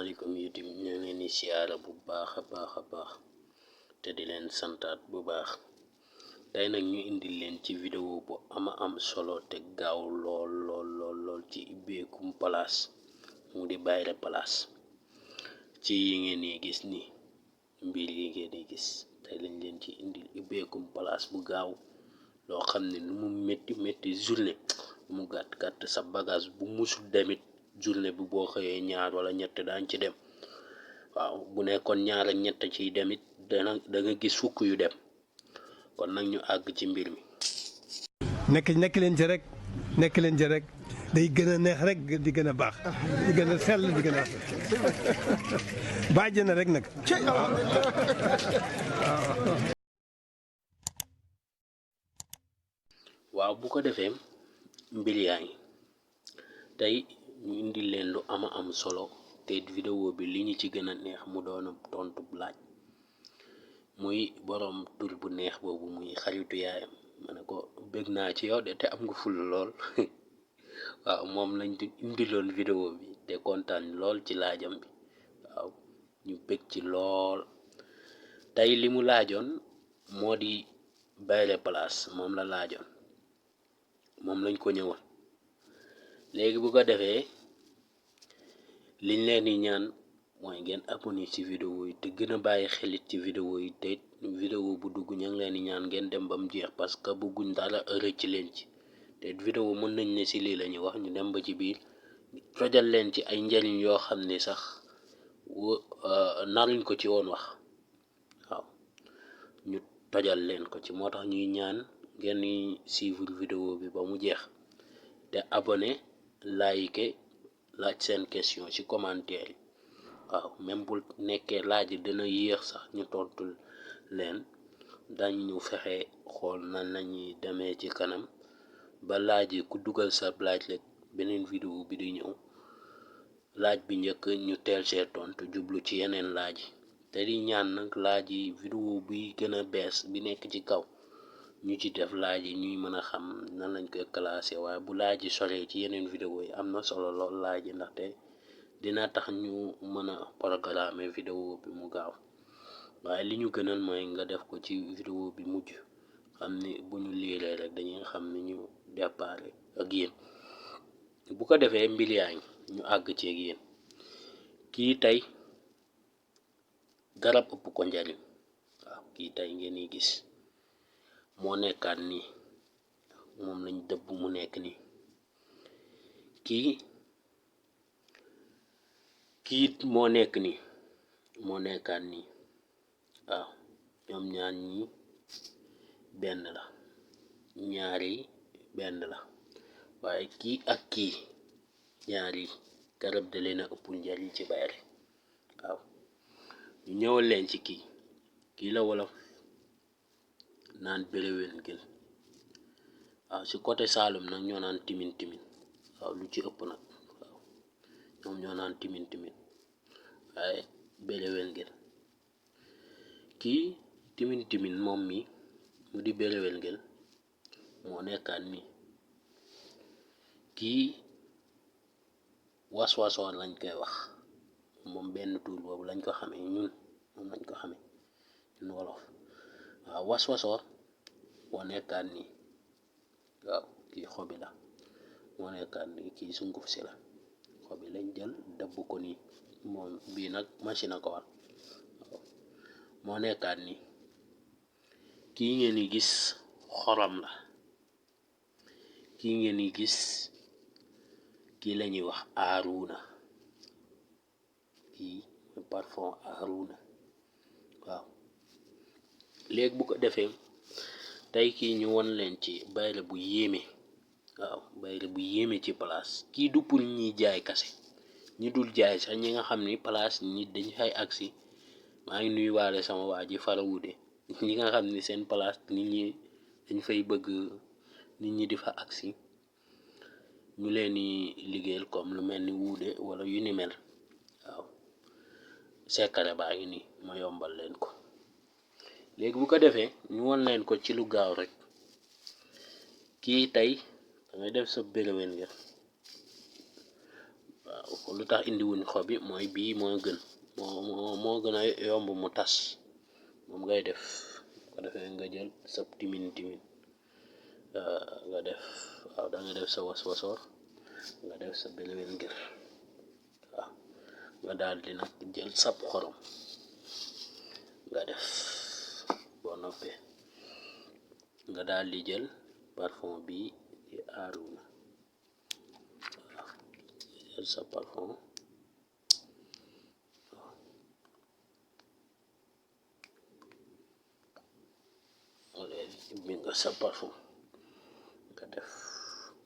Assalamualaikum YouTube ñu ngi leen di siyaara bu baax te di leen santaat bu baax tey nag ñu indil leen ci vidéo bu am solo te gaaw lool ci ibbeekum palaas mu di Bayre Palaas ci yi ngeen di gis ni mbir yi ngeen di gis tey lañ leen ci indil ibbeekum palaas bu gaaw loo xam ne lu mu métti journée mu gàtt sa bagage bu musul demit journée bu boo xëyee ñaar wala ñett daañ ci dem waaw bu nekkoon ñaar ak ñett ciy demit da nga gis fukk yu dem kon nag ñu àgg ci mbir mi nekk leen ci rek day gën a neex rek di gën a baax di gën a sell di gën a bàjj na rek nag waaw bu ko defee mbir yaa ngi tey ñu indi leen lu am solo te vidéo bi li ñu ci gën a neex mu doon tontu laaj muy borom tur bu neex boobu muy xaritu yaayam ma ne ko bëgg naa ci yow de te am nga ful lool waaw moom lañ indiloon vidéo bi te kontaan lool ci laajam bi waaw ñu bëgg ci lool tey li mu laajoon moo di Bayre Palaas moom la laajoon moom lañ ko ñëwal léegi bu ko defee liñ leen di ñaan mooy ngeen abonné ci vidéo yi te gën a bàyyi xelit ci vidéo yi te vidéo bu dugg ña ngi leen di ñaan ngeen dem ba mu jeex parce que bëgguñ dara rëcc leen ci te vidéo mën nañ ne ci lii la ñuy wax ñu dem ba ci biir tojal leen ci ay njariñ yoo xam ne sax naruñ ko ci woon wax waaw ñu tojal leen ko ci moo tax ñuy ñaan ngeen suivre vidéo bi ba mu jeex te abonné like laaj seen question ci commentaire yi waaw même bu nekkee laaj dina yéex sax ñu tontul leen dañ ñu fexe xool nan lañuy demee ci kanam ba laaj yi ku dugal sa laaj rek beneen vidéo bi di ñëw laaj bi njëkk ñu teel see tontu jublu ci yeneen laaj yi te di ñaan nag laaj yi vidéo bi gën a bees bi nekk ci kaw ñu ci def laaj yi ñuy mën a xam nan lañ koy classé waaye bu laaj yi soree ci yeneen vidéo yi am na solo lool laaj yi ndaxte dina tax ñu mën a programmer vidéo bi mu gaaw waaye li ñu gënal mooy nga def ko ci vidéo bi mujj xam ni bu ñu liiree rek dañuy xam ni ñu déparé ak yéen bu ko defee mbir yaa ngi ñu àgg ci ak yéen kii tey garab ëpp ko njariñ waaw kii tey ngeen di gis moo nekkaat nii moom lañ dëbb mu nekk nii kii moo nekk nii moo nekkaat nii waaw ñoom ñaar ñi benn la ñaari benn la waaye kii ak kii ñaari garab da leen a ëpp njariñ ci bayre waaw ñu ñëwal leen ci kii la wolof naan béréwén gël waaw ci côté Saalum nag ñoo naan timin waaw lu ci ëpp nag waaw ñoom ñoo naan timin waaye béréwén gël kii timin moom mi mu di béréwén gël moo nekkaan mi kii waswasoor lañ koy wax moom benn tuur boobu lañ ko xamee ñun moom lañ ko xamee ñun wolof waaw waswasoor moo nekkaan nii waaw kii xobi la moo nekkaan nii kii sunguf si la xobi lañ jël dëbb ko nii moom bii nag machine a ko war waaw moo nekkaan nii kii ngeen di gis xorom la kii ngeen di gis kii lañuy wax aaruuna kii parfum aaruuna waaw léegi bu ko defee tey kii ñu won leen ci bayre bu yéeme waaw bayre bu yéeme ci place kii du pour ñiy jaay kase ñi dul jaay sax ñi nga xam ni place ñi dañ fay agsi maa ngi nuy waale sama waa ji farawude ñi nga xam ni seen place nit ñi dañ fay bëgg nit ñi di fa agsi ñu leen di liggéeyal comme lu mel ni wuude wala yu ni mel waaw secret baa ngi nii ma yombal leen ko léegi bu ko defee ñu won leen ko ci lu gaaw rek kii tey dangay def sa béréwén nga waaw lu tax indi wuñ xob yi mooy bii moo gën moo gën a yomb mu tas moom ngay def ko defee nga jël sa timin nga def waaw da nga def sa was-wasoor nga def sa belwel ngir waaw nga daal di nag jël sab xorom nga def boo noppee nga daal di jël parfum bi di Aruna waaw jël sa parfum bi nga sa parfum nga def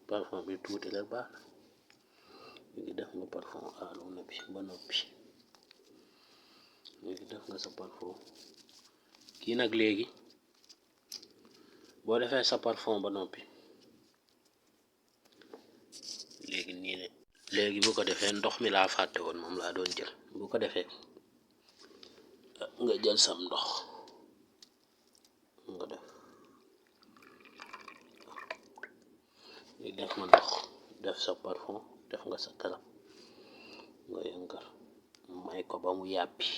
parfum bi tuuti rek baax na léegi def nga parfum Aruna bi ba noppi léegi def nga sa parfum kii nag léegi boo defee sa parfum ba noppi léegi nii ne léegi bu ko defee ndox mi laa fàtte woon moom laa doon jël bu ko defee nga jël sam ndox nga def léegi def nga ndox def sa parfum def nga sa garab nga yëngal may ko ba mu yàppi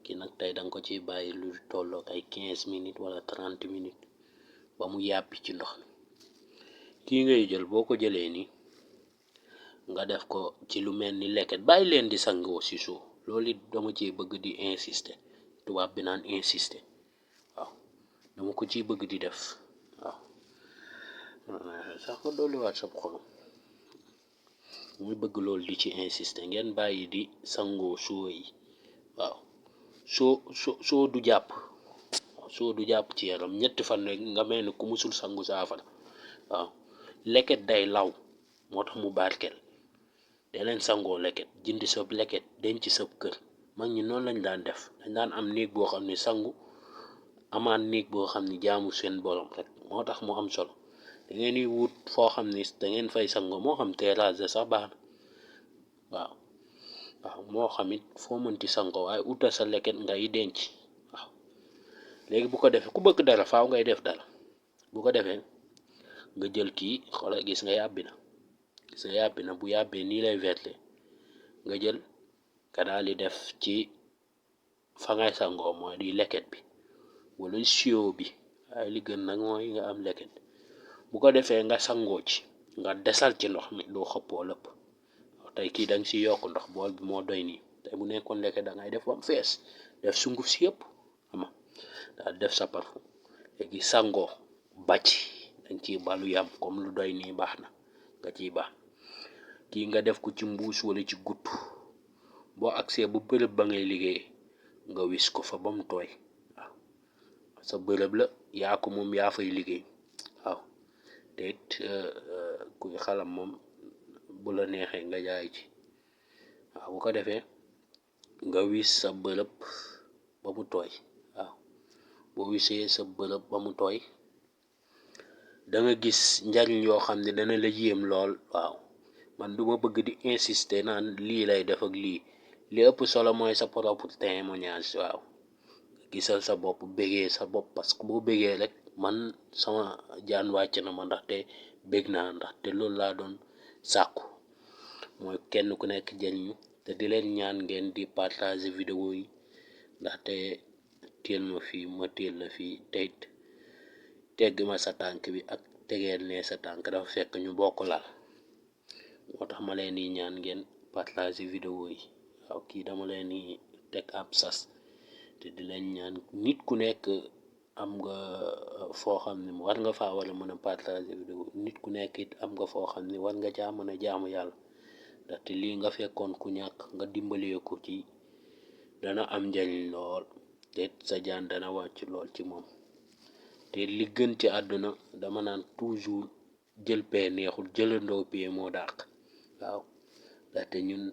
kii nag tey danga ko ciy bàyyi lu tollook ay 15 minutes wala 30 minutes ba mu yàppi ci ndox mi kii ngay jël boo ko jëlee ni nga def ko ci lu mel ni leket bàyyi leen di sangoo si suuf loolu it dama ciy bëgg di insister tubaab bi naan insister waaw dama ko ciy bëgg di def waaw sax nga dolliwaat sa xorom muy bëgg loolu di ci insister ngeen bàyyi di sangoo soo yi waaw soo du jàpp soo du jàpp ci yaram ñetti fan rek nga mel ni ku musul sangu saafara waaw leket day law moo tax mu barkel de leen sangoo leket jëndi sa leket denc sa kër mag ñi noonu lañ daan def dañ daan am néeg boo xam ne sangu amaan néeg boo xam ne jaamu seen borom rek moo tax mu am solo da ngeen di wut foo xam ne da ngeen fay sangoo moo xam terrasse sax baax na waaw moo xam it foo mënti sangoo waaye uta sa leket ngay denc waaw léegi bu ko defee ku bëgg dara faaw ngay def dara bu ko defee nga jël kii xoolal gis nga yàbbi na bu yàbbee nii lay verte nga jël ka daal di def ci fa ngay sangoo mooy di leket bi wala sio bi waaye li gën nag mooy nga am leket bu ko defee nga sangoo ci nga desal ci ndox mi doo xëppoo lépp tey kii danga si yokk ndox bool bi moo doy nii tey bu nekkoon leket da ngay def bam fees def sunguf si yëpp ama daal def sa parfum léegi sangoo bàcc dañ ciy balu yam comme lu doy nii baax na nga ciy baax kii nga def ko ci mbuus wala ci gutt boo agsee bu bërëb ba ngay liggéey nga wis ko fa ba mu tooy waaw sa bërëb la yaa ko moom yaa fay liggéey waaw te it kuy xalam moom bu la neexee nga jaay ci waaw bu ko defee nga wis sa bërëb ba mu tooy waaw boo wisee sa bërëb ba mu tooy da nga gis njariñ yoo xam ne dana la yéem lool waaw man duma bëgg di insister naan lii lay def ak lii li ëpp solo mooy sa propre témoignage waaw gisal sa bopp bégee sa bopp parce que boo bégee rek man sama jaan wàcc na ma ndaxte bég naa ndaxte loolu laa doon sàkku mooy kenn ku nekk jëriñu te di leen ñaan ngeen di partager vidéo yi ndaxte teel ma fii ma teel la fii teyit tegg ma sa tànk bi ak tegeel ne sa tànk dafa fekk ñu bokk lal moo tax ma leen di ñaan ngeen partager vidéo yi waaw kii dama leen di teg ab sas te di leen ñaan nit ku nekk am nga foo xam ne war nga faa war a mën a partager vidéo nit ku nekk it am nga foo xam ne war nga caa mën a jaamu yàlla ndaxte lii nga fekkoon ku ñàkk nga dimbalee ko ci dana am njariñ lool te sa jaan dana wàcc lool ci moom te li gën ci àdduna dama naan toujours jël pee neexul jëlandoo pee moo dàq waaw ndaxte ñun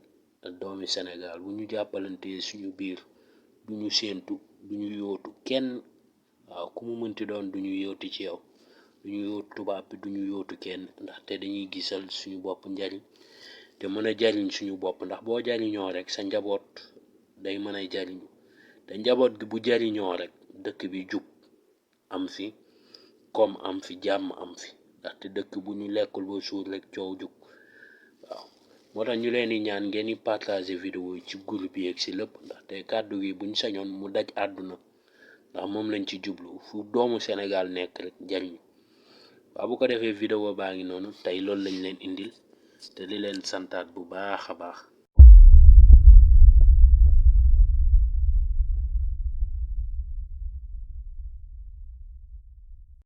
doomi Sénégal bu ñu jàppalante suñu biir du ñu séentu du ñu yootu kenn waaw ku mu mënti doon du ñu yooti ci yow du ñu yootu tubaab bi du ñu yootu kenn ndaxte dañuy gisal suñu bopp njariñ te mën a jariñ suñu bopp ndax boo jariñoo rek sa njaboot day mën a jariñu te njaboot gi bu jariñoo rek dëkk bi jub am fi comme am fi jàmm am fi ndaxte dëkk bu ñu lekkul ba suur rek coow jug waaw moo tax ñu leen di ñaan ngeen di partager vidéo yi ci groupe yi ak si lépp ndaxte kàddu gi buñ sañoon mu daj àdduna ndax moom lañ ci jublu fu doomu Sénégal nekk rek jariñ waaw bu ko defee vidéo baa ngi noonu tey loolu lañ leen indil te di leen santaat bu baax a baax